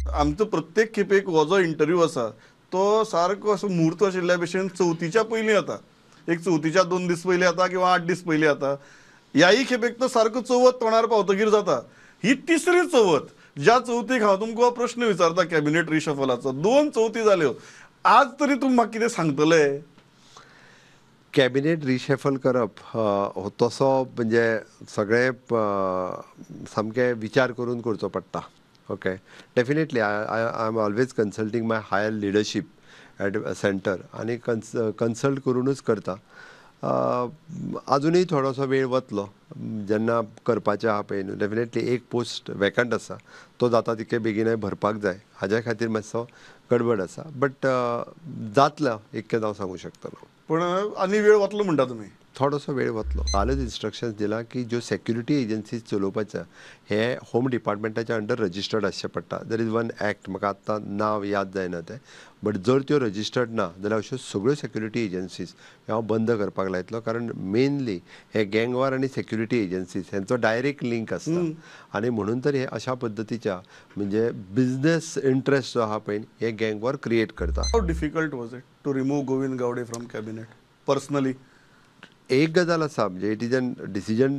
आमचो प्रत्येक खेपेक हो जो इंटरव्यू आसा तो सारको असो म्हूर्त आशिल्ल्या भशेन चवथीच्या पयलीं येता, एक चवथीच्या 2 दीस पयलीं येता किंवा 8 दीस पयलीं येता. ह्याय खेपेक तो सारको चवथ तोंडार पावतकीर जाता. ही तिसरी चवथ ज्या चवथीक हांव तुमकां प्रश्न विचारता कॅबिनेट रिशफलाचो. 2 चवथी जाल्यो, आज तरी तुमी म्हाका कितें सांगतले? कॅबिनेट रिशफल करप हो तसो म्हणजे सगळें सामकें विचार करून करचो पडटा. Okay, definitely I am always consulting my higher leadership at centre आनी कन्सल्ट करूनच करता. अजुनूय थोडोसो वेळ वतलो जेन्ना करपाचें आहा पळय न्हू. डेफिनेटली एक पोस्ट वेकंट आसा, तो जाता तितके बेगीनय भरपाक जाय, हाज्या खातीर मातसो गडबड आसा, बट जातलो इतकें हांव सांगूं शकतलो. पण आनी वेळ वतलो म्हणटा तुमी? थोडोसो वेळ वतलो. कालच इन्स्ट्रक्शन्स दिला की ज्यो सेक्युरिटी एजन्सीज चलोवपाच्या हे होम डिपार्टमेंटाच्या अंडर रजिस्टर्ड आसचें पडटा. There is one act, म्हाका आत्तां नांव याद जायना तें, बट जर त्यो रजिस्टर्ड ना जाल्यार अश्यो सगळ्यो सेक्युरिटी एजन्सीज हांव बंद करपाक लायतलो. कारण मेनली हे गँगवार आनी सेक्युरिटी एजन्सीज हेंचो डायरेक्ट लिंक आसता आनी म्हणून तर हे अशा पद्दतीच्या म्हणजे बिजनेस इंट्रस्ट जो आहा पळय हे गँगवार क्रिएट करता. How difficult was it to remove Govind Gaude from cabinet personally? एक गजाल आसा म्हणजे it is an decision.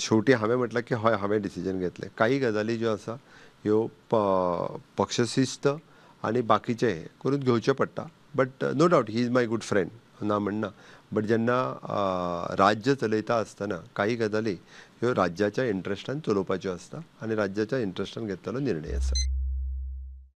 शेवटी हांवें म्हटलें की हय हांवें डिसिजन घेतलें. काही गजाली ज्यो आसा ह्यो पक्षशिस्त आनी बाकीचें हें करून घेवचें पडटा. But no doubt he is my good friend, ना म्हणना, बट जेन्ना राज्य चलयता आसतना काही गजाली ह्यो राज्याच्या इंट्रस्टान चलोवपाच्यो आसता आनी राज्याच्या इंट्रस्टान घेतलेलो निर्णय आसा.